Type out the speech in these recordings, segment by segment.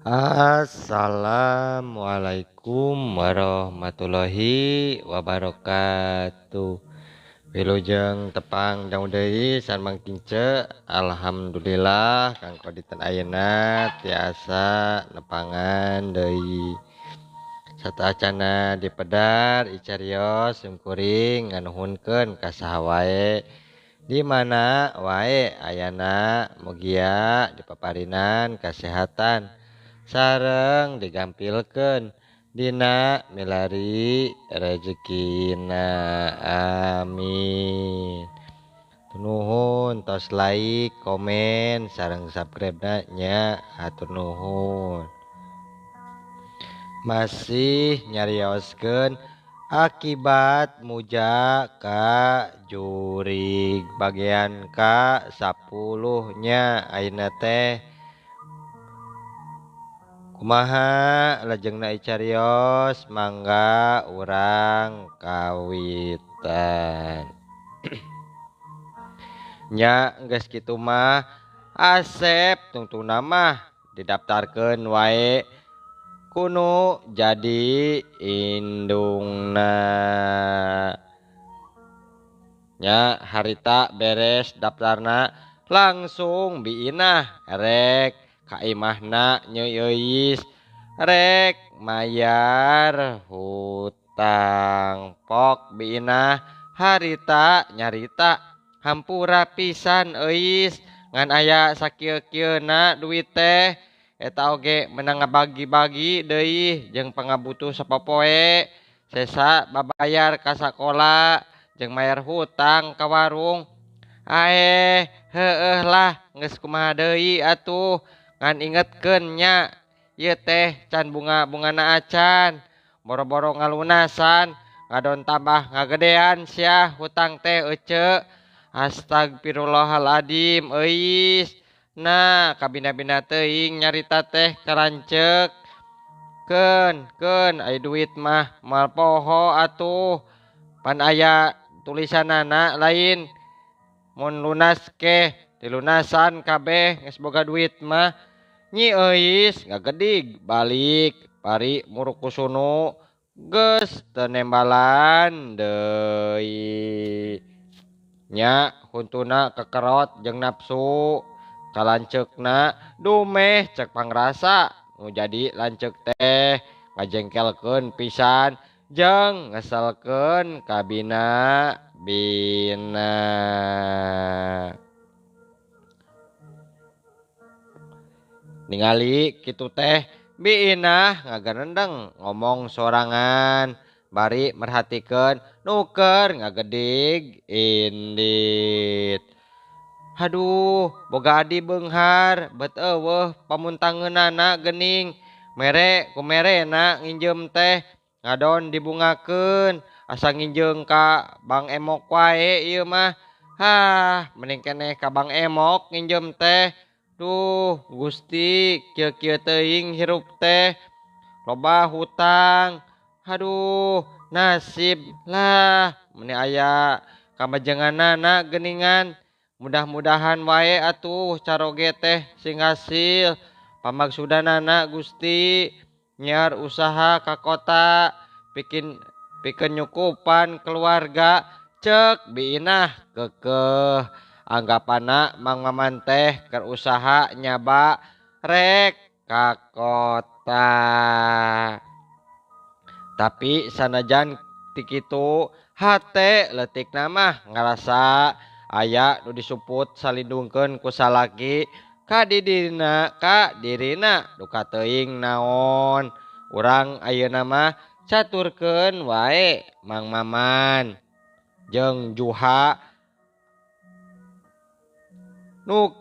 Assalamualaikum warahmatullahi wabarakatuh. Wilujeng tepang jauh deui san mangkince. Alhamdulillah kanggo dinten ayeuna tiasa nepangan deui. Sateuacana dipedar icarios simkuring nganuhunkeun ka saha wae di mana wae ayana mugia dipaparinan kasehatan sareng digampilkeun dina milari rezekina, amin. Nuhun tos like, komen, sareng subscribe nya, hatur nuhun. Masih nyarioskeun akibat muja ka jurig bagian ka 10 nya ayeuna teh. Kumaha lajengna icarios mangga urang kawitan. Nya geus kitu mah Asep tungtungna mah didaftarkeun wae kunu jadi indungna. Nya harita beres daftarna langsung biinah rek ka imahna Nyai Euis rek mayar hutang. Pok biinah harita nyarita hampura pisan Euis ngan aya sakieu-kieuna duit teh eta oge menang ngabagi-bagi deui jeung pangabutuh sapopoe sesa babayar ka sakola jeung mayar hutang ka warung. Aeh heueuh lah geus kumaha deui atuh ngan ingetkeun nya ieu teh can bunga-bungana acan boro-boro ngalunasan ngadon tambah ngagedean sia hutang teh ece. Astagfirullahaladzim euis. Nah kabina-bina teuing nyarita teh kalanceuk keun keun ai duit mah moal poho atuh pan aya tulisanana lain mun lunas ke dilunasan kabeh geus boga duit mah. Nyi Euis ngagedig balik pari muruk kusunu geus teu nembalan deui. Nya huntuna kekerot jeung nafsu kalanceukna dumeh cek pangrasa nu jadi lanceuk teh ngajengkelkeun pisan jeung ngeselkeun kabina bina. Ningali kitu teh biinah ngagarendeng ngomong sorangan bari merhatikeun nuker ngagedig indit. Haduh boga adi beunghar bet eueuh pamuntangeunana geuning mere ku merena nginjeum teh ngadon dibungakeun asa nginjeung ka Bang Emok wae ieu mah. Hah mending keneh ka Bang Emok nginjeum teh. Duh Gusti kieu-kieu teuing hirup teh loba hutang. Haduh nasib lah meni aya kamajenganana geuningan. Mudah-mudahan wae atuh caroge teh sing hasil pamaksudanana Gusti nyiar usaha ka kota bikin pikeun nyukupan keluarga cek biinah kekeh. Anggapana Mang Maman teh keur usaha nyaba rek ka kota. Tapi sanajan ti kitu hate leutikna mah ngarasa aya nu disuput salindungkeun ku salaki ka didina ka dirina duka teuing naon. Urang ayeuna mah caturkeun wae Mang Maman jeung Juha nu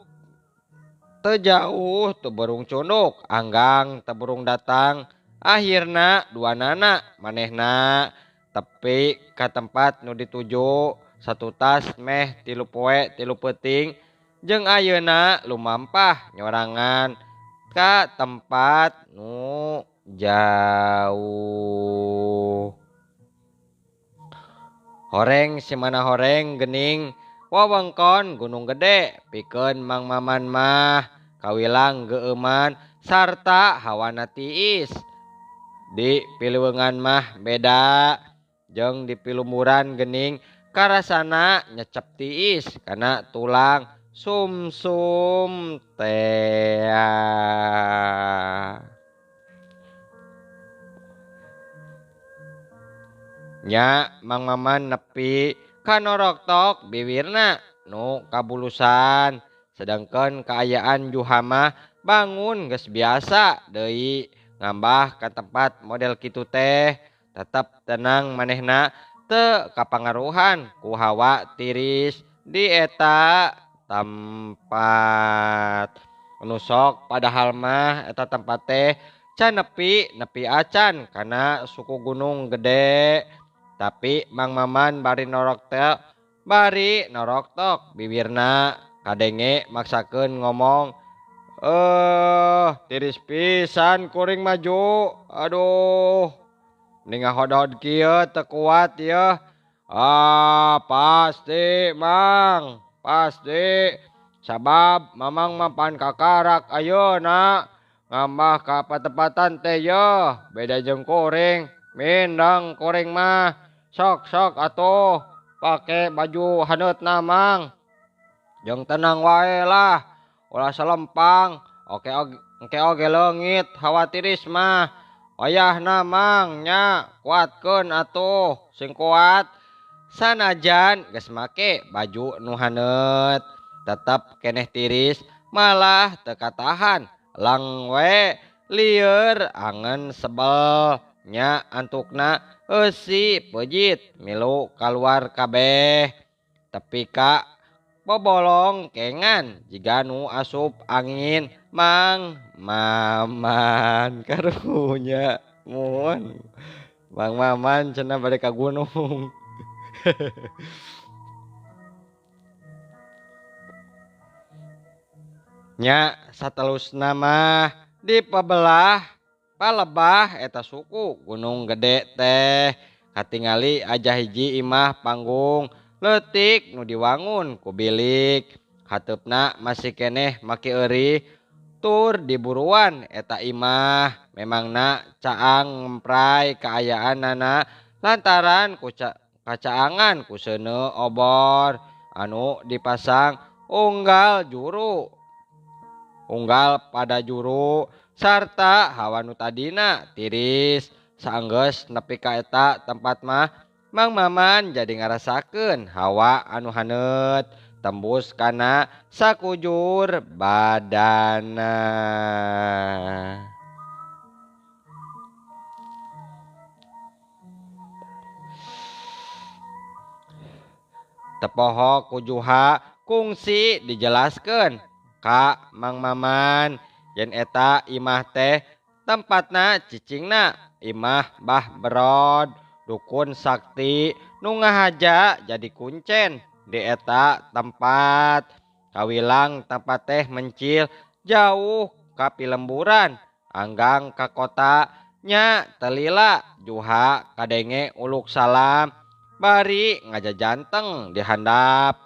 teu jauh teu burung cunduk anggang teu burung datang. Akhirna duanana manehna tepi ka tempat nu dituju satu tas meh 3 poe 3 peuting jeung ayeuna lumampah nyorangan ka tempat nu jauh. Horeng simana horeng geuning wewengkon Gunung Gede pikeun Mang Maman mah kawilang geueuman sarta hawana tiis. Di pileungan mah beda jeung di pilumuran geuning karasana nyecep tiis kana tulang sumsum tea. Nya Mang Maman nepi kanoroktok biwirna nu kabulusan sedangkan kaayaan Juha mah bangun geus biasa deui ngambah ka tempat model kitu teh tetep tenang manehna teu kapangaruhan ku hawa tiris di eta tempat. Nu sok padahal mah eta tempat teh can nepi nepi acan kana suku gunung gede. Tapi Mang Maman bari norok teh bari noroktok bibirna kadenge maksakeun ngomong, tiris pisan kuring maju, aduh ningahodod kieu teu kuat yeuh. Ah pasti Mang, pasti sabab Mamang mapan kakarak ayeuna ngambah ka patepatan teh yeuh, beda jeung kuring, mindeng kuring mah. Sok sok atuh pake baju haneutna Mang, jeung tenang wae lah, ulah selempang, oke oge, engke oge leungit hawa tiris mah. Wayahna Mang nya kuatkeun atuh sing kuat. Sanajan geus make baju nu haneut tetep keneh tiris malah teu katahan lang we lieur angen sebel nya antukna eusi pejit milu kaluar kabeh tepi ka bobolong kengan jiga nu asup angin Mang Maman. Karunya mun Mang Maman cenah bade ka gunung. Nya satelusna mah di pabelah palebah eta suku Gunung Gede teh katingali aja hiji imah panggung leutik nu diwangun ku bilik hateupna masih keneh make eurih tur diburuan eta imah memangna caang ngempray kaayaanana lantaran ku kacaangan ku seuneu obor anu dipasang unggal juru unggal pada juru sarta hawa nu tadina tiris. Saenggeus nepi ka eta tempat mah Mang Maman jadi ngarasakeun hawa anu haneut tembus kana sakujur badana. Tepoho ku Juha kungsi dijelaskeun ka Mang Maman yen eta imah teh tempatna cicingna imah Bah Berod dukun sakti nu ngahaja jadi kuncen di eta tempat. Kawilang tempat teh mencil jauh ka pilemburan anggang ka kota nya telila. Juha kadenge uluk salam bari ngajajanteng dihandap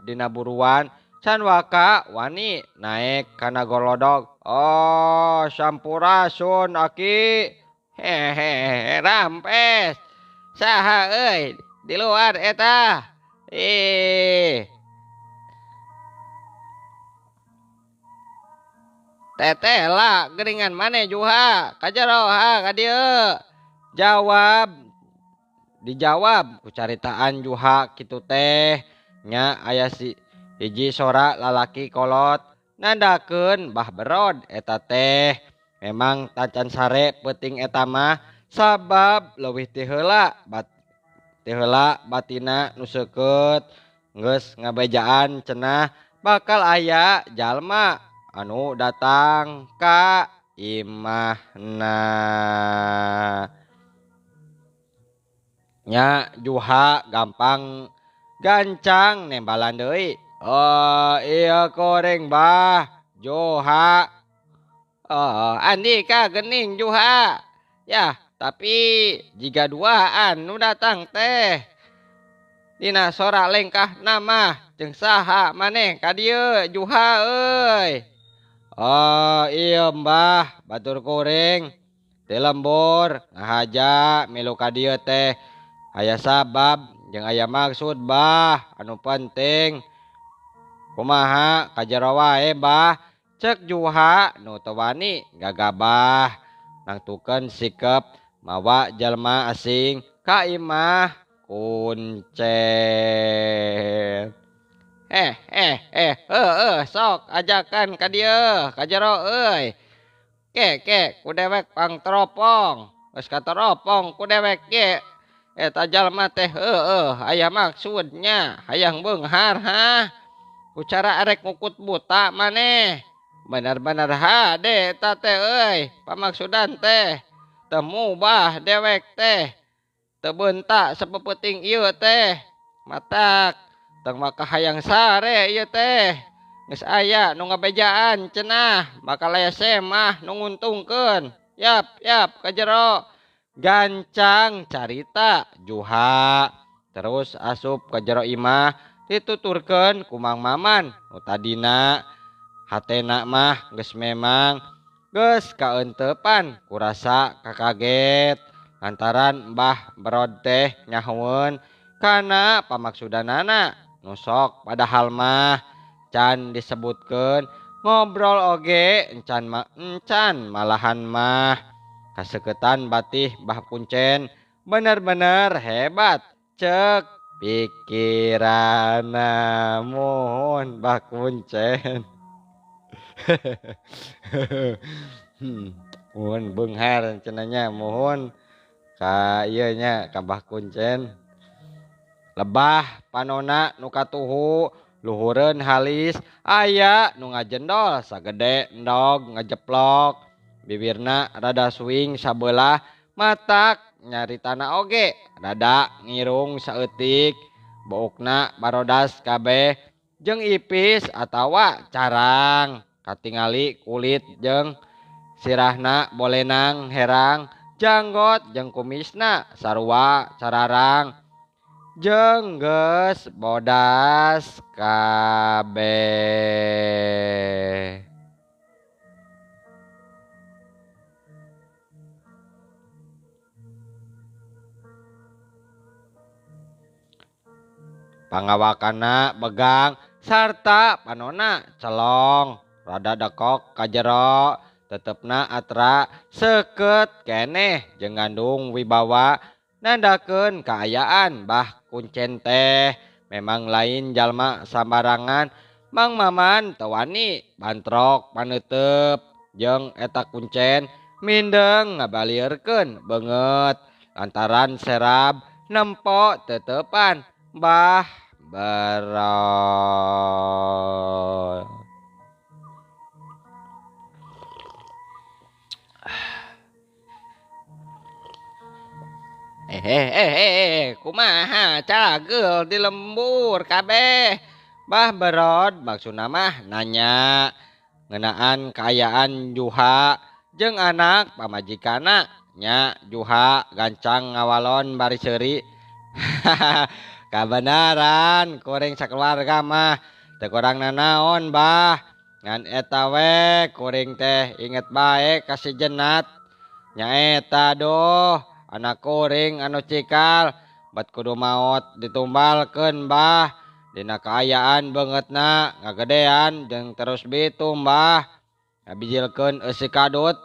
dina buruan can waka wani naek kana golodog. Oh sampurasun aki, hehehe rampes saha euy di luar eta. Ih teteh lah geuningan maneh Juha kajero ha ka dieu. Jawab dijawab ku caritaan Juha kitu teh nya aya si hiji sora lalaki kolot nandakeun Bah Berod eta teh memang tacan sare peuting eta mah sabab leuwih ti heula batina nu seukeut geus ngabejaan cenah bakal aya jalma anu datang ka imahna. Nya Juha gampang gancang nembalan deui. Oh iya koreng Bah Juha. Oh andika gening Juha. Yah tapi jika duaan nu datang teh dina sora lengkah nama jeung saha maneh ka dieu Juha euy. Oh iya mbah batur kuring di lembur ngahaja milu ka dieu teh aya sabab jeung aya maksud bah anu penting. Kumaha ka jero wae bah cek Juha nu teu wani gagabah nangtukeun sikep mawa jalma asing ka imah kuncen. Heueuh sok ajakan ka dieu ka jero euy. Ke ke ku dewek pangteropong. Geus kateropong ku dewek ge. Eta jalma teh heueuh aya maksudnya hayang beunghar hah. Ku cara arek ngukut buta maneh. Bener-bener hade eta teh euy pamaksudan teh. Teu mubah dewek teh. Teu beunta sapeupeting ieu teh. Matak tong maka hayang sare ieu teh. Geus aya nu ngabejaan cenah bakal aya semah nu nguntungkeun. Yap yap ka jero. Gancang carita Juha terus asup ka jero imah dituturkeun ku Mang Maman nu tadina hatena mah geus memang geus kaeuntepan kurasa kakaget lantaran Mbah Berod teh nyahoeun kana pamaksudanana nu sok padahal mah can disebutkeun ngobrol oge encan encan malahan mah kaseketan batih Mbah Kuncen bener-bener hebat cek pikiranna muhun Mbah Kuncen. Muhun beunghar cenah nya muhun ka ieu nya ka Mbah Kuncen. Lebah panona nu katuhu luhureun halis aya nu ngajendol sagede endog ngajeplok bibirna rada suing sabelah matak nyaritana oge rada ngirung saeutik buukna barodas kabeh jeung ipis atawa carang katingali kulit jeung sirahna bolenang herang janggot jeung kumisna sarua cararang jeung geus bodas kabeh. Pangawakana begang sarta panona celong rada dekok ka jero tetepna atra seukeut keneh jeung ngandung wibawa nandakeun kaayaan Mbah Kuncen teh memang lain jalma sambarangan. Mang Maman teu wani bantrok paneuteup jeung eta kuncen mindeng ngabalieurkeun beungeut lantaran serab nempo teuteupan Mbah Berod. Kumaha cagel di lembur kabeh. Mbah Berod maksudna mah nanya ngeunaan kaayaan Juha jeung anak pamajikana nya. Juha gancang ngawalon bari seuri. Kabenaran kuring sakeluarga mah teu kurang nanaon bah. Ngan eta we kuring teh inget bae ka si Jenat. Nyaeta doh anak kuring anu cikal bat kudu maot ditumbalkeun bah. Dina kaayaan beungeutna ngagedean jeung terus bitum bah. Ngabijilkeun eusi kadut.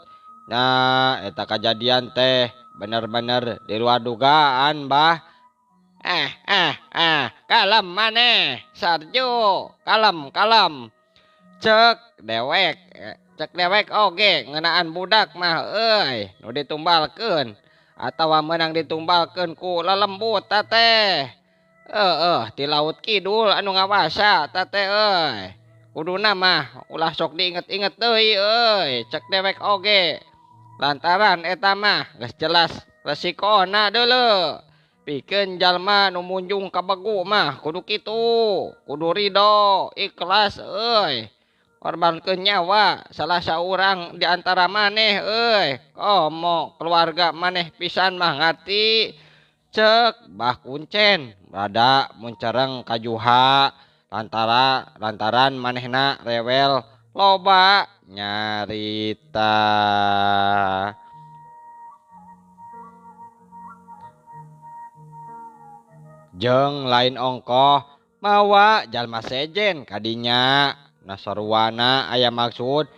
Nah eta kajadian teh bener-bener di luar dugaan bah. Kalem maneh Sarjo, kalem kalem. Cek dewek oge ngeunaan budak mah euy nu ditumbalkeun atawa meunang ditumbalkeun ku lelembut teh. Ti laut kidul anu ngawasa teh euy. Kuduna mah ulah sok diinget-inget deui euy, cek dewek oge. Lantaran eta mah geus jelas resikona deuleu. Pikeun jalma nu munjung ka begu mah kudu kitu, kudu ridho, ikhlas euy. Korbankeun nyawa salah saurang di antara maneh euy. Komo keluarga maneh pisan mah ngarti. Cek Mbah Kuncen rada muncereng ka Juha lantaran manehna rewel loba nyarita. Jeung lain ongkoh mawa jalma sejen kadinya nasaruana aya maksud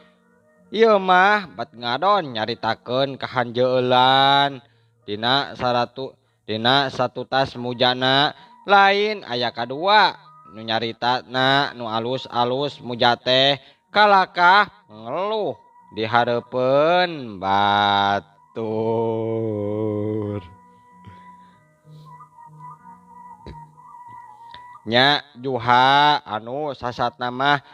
ieu mah bat ngadon nyaritakeun kahanjeulan dina saratu dina satu tas mujana lain aya kadua nu nyaritana nu alus-alus muja teh kalakah ngeluh di hareupeun batur. Nya Juha anu sasatna mah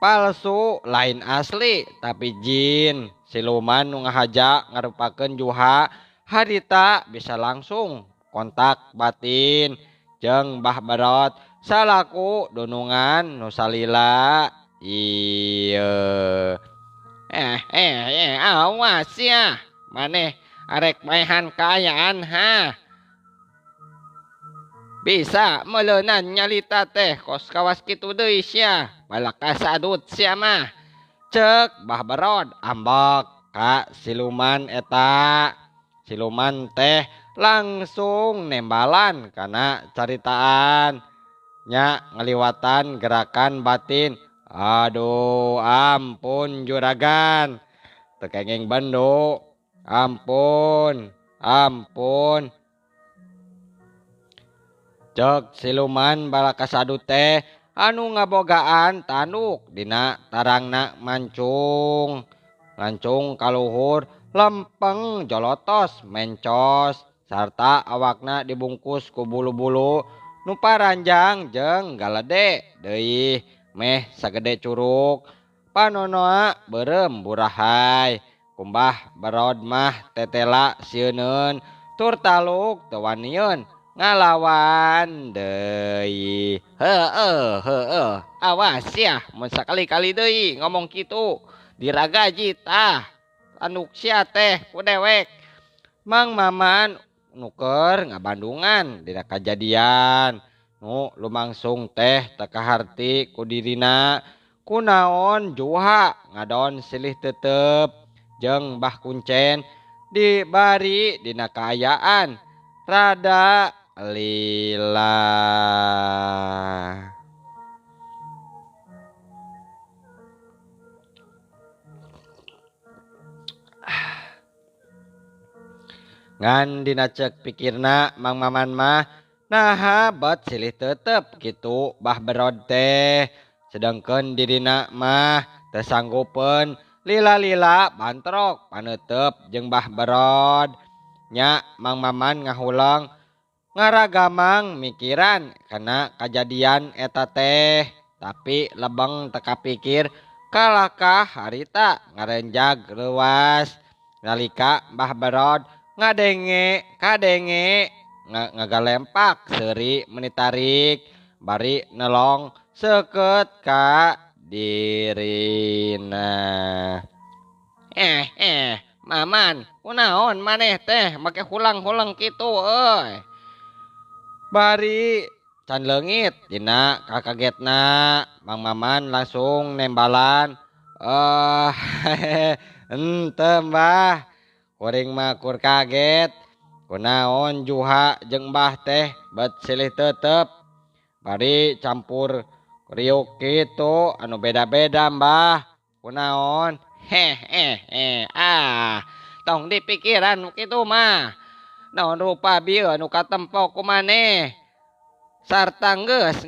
palsu lain asli tapi jin siluman nu ngahaja ngarupakeun Juha harita bisa langsung kontak batin jeung Mbah Berot salaku dunungan nu salila ieu. Awas ya maneh arek maehan kaayaan ha. Bisa meuleunan nyalita teh kos kawas kitu deui sia balaka sadut sia mah. Ceuk Mbah Berot ambek ka siluman eta. Siluman teh langsung nembalan kana caritaan nya ngaliwatan gerakan batin. Aduh ampun juragan teu kenging bendo ampun ampun. Ceuk siluman balaka sadut teh anu ngabogaan tanduk dina tarangna mancung lancung kaluhur lempeng jolotos mencos sarta awakna dibungkus ku bulu-bulu nu paranjang jeung galede deui meh sagede curug panonoa beureum burahay. Kumbah Berod mah tetela sieuneun tur taluk teu wanieun ngalawan deui. Heueuh heueuh awas sia mun sakali-kali deui ngomong kitu diragaji tah tanduk sia teh ku dewek. Mang Maman nuker ngabandungan dina kajadian nu lumangsung teh teu kaharti ku dirina kunaon Juha ngadon silih tetep jeung Mbah Kuncen dibari dina kaayaan rada lila. Ngan dina ceuk pikirna Mang Maman mah naha bet silih tetep kitu Mbah Berod teh sedengkeun dirina mah teu sanggupeun lila-lila bantrok paneuteup jeung Mbah Berod. Nya Mang Maman ngahuleng ngaragamang mikiran kana kajadian eta teh tapi lebeng teu kapikir kalakah harita ngarenjag leuwas nalika Mbah Berod ngadenge kadenge ngagalempak seuri menitarik bari nelong seukeut ka dirina. Maman kunaon maneh teh make hulang-hulang kitu euy. Bari can leungit dina kakagetna Mang Maman langsung nembalan. Henteu Mbah kuring mah kur kaget kunaon Juha jeung Mbah teh bet silih tetep bari campur riuk kitu anu beda-beda Mbah kunaon. Ah tong dipikiran kitu mah naon rupa bieu anu katempo ku maneh sarta geus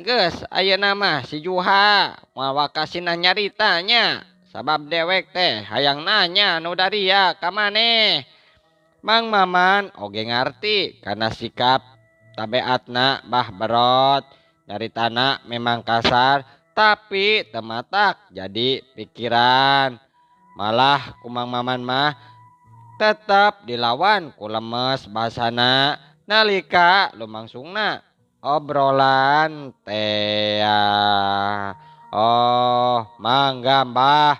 ayeuna mah si Juha moal wakasina nyarita nya sabab dewek teh hayang nanya nu daria ka maneh. Mang Maman oge ngarti kana sikap tabeatna Mbah Berot nyaritana memang kasar tapi teu matak jadi pikiran. Malah ku Mang Maman mah tetep dilawan ku lemes basana nalika lumangsungna obrolan tea. Oh mangga Mbah.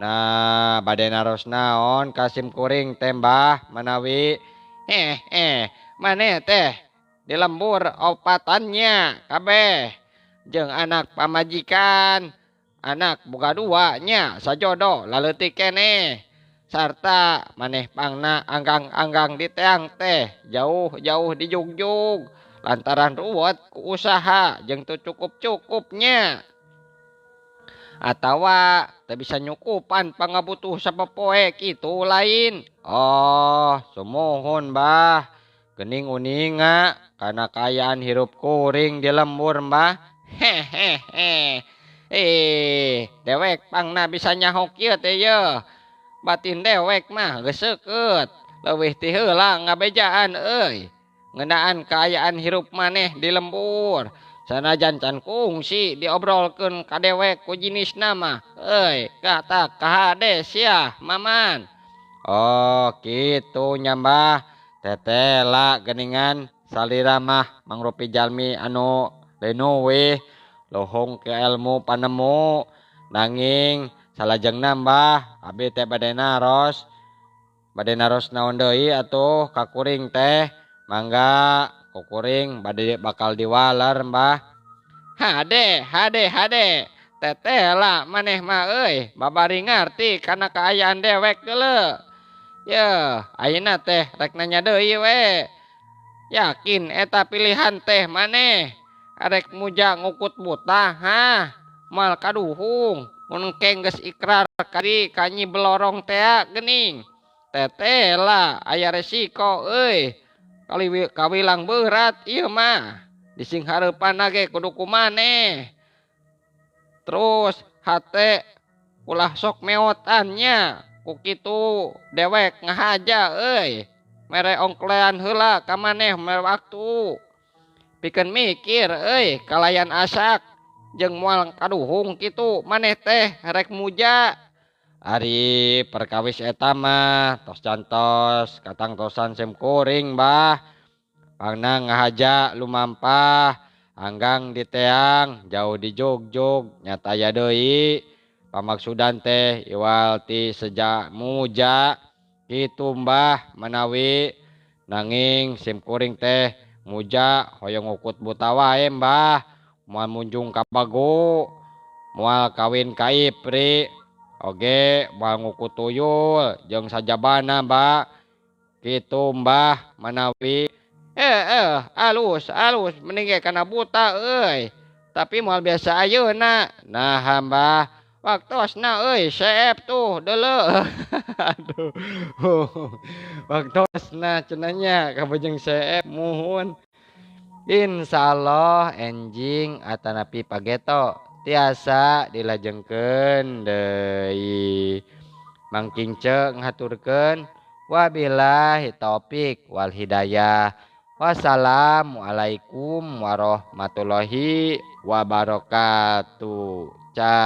Nah bade naros naon kasim kuring teh Mbah manawi. Maneh teh di lembur opatannya kabeh jeung anak pamajikan. Anak boga dua nya sajodo laleutik keneh. Sarta maneh pangna anggang-anggang di teang teh jauh-jauh dijugjug lantaran ruwet ku usaha jeung teu cukup-cukupnya. Atawa teu bisa nyukupan pangabutuh sapopoe kitu lain. Oh, sumuhun bah. Geuning uninga kana kaayaan hirup kuring di lembur mbah. Hehehe. Ih, dewek pangna bisa nyaho kieu teh yeuh. Batin dewek mah geus seukeut. Leuwih ti heula ngabejaan euy. Ngeunaan kaayaan hirup maneh di lembur. Sanajan can kungsi diobrolkeun ka dewek ku jinisna mah euy kata kahade sia Maman. Oh kitu nya Mbah. Tetela geuningan salira mah mangrupi jalmi anu leuwih lohong ke ilmu panemu nanging salajengna Mbah abi teh bade naros. Bade naros naon deui atuh ka kuring teh mangga kuring bade bakal diwaler Mbah. Hade hade hade tetela maneh mah euy babari ngarti kana kaayaan dewek geuleuh. Yeuh ayeuna teh rek nanya deui we. Yakin eta pilihan teh maneh arek muja ngukut buta hah moal kaduhung mun engke geus ikrar ka diri ka Nyi Blorong tea geuning. Tetela aya resiko euy. Kawilang berat ieu mah dising hareupan ge kudu ku maneh. Terus hate ulah sok meotan nya ku kitu dewek ngahaja euy. Mere ongklean heula ka maneh mere waktu. Pikeun mikir euy kalayan asak jeung moal kaduhung kitu maneh teh rek muja. Ari perkawis eta mah tos cantos katangtosan sim kuring Bah. Pangna ngahaja lumampah anggang diteang jauh dijugjug nyata aya deui. Pamaksudan teh iwal ti seja muja kitu Mbah manawi nanging sim kuring teh muja hoyong ngukut buta wae Mbah. Moal munjung ka bago, moal kawin ka ipri. Oge moal ngukut tuyul jeung sajabana Mbah. Kitu Mbah manawi. Alus alus mending ge kana buta euy. Tapi moal biasa ayeuna. Nah Mbah waktosna euy seep tuh deuleu. Aduh. Waktosna cenah nya kabujeng seep muhun. Insyaallah enjing atanapi pageto tiasa dilajengkeun deui. Mangking ce ngaturkeun wabillahi taufik wal hidayah. Wassalamualaikum warahmatullahi wabarakatuh. Ca.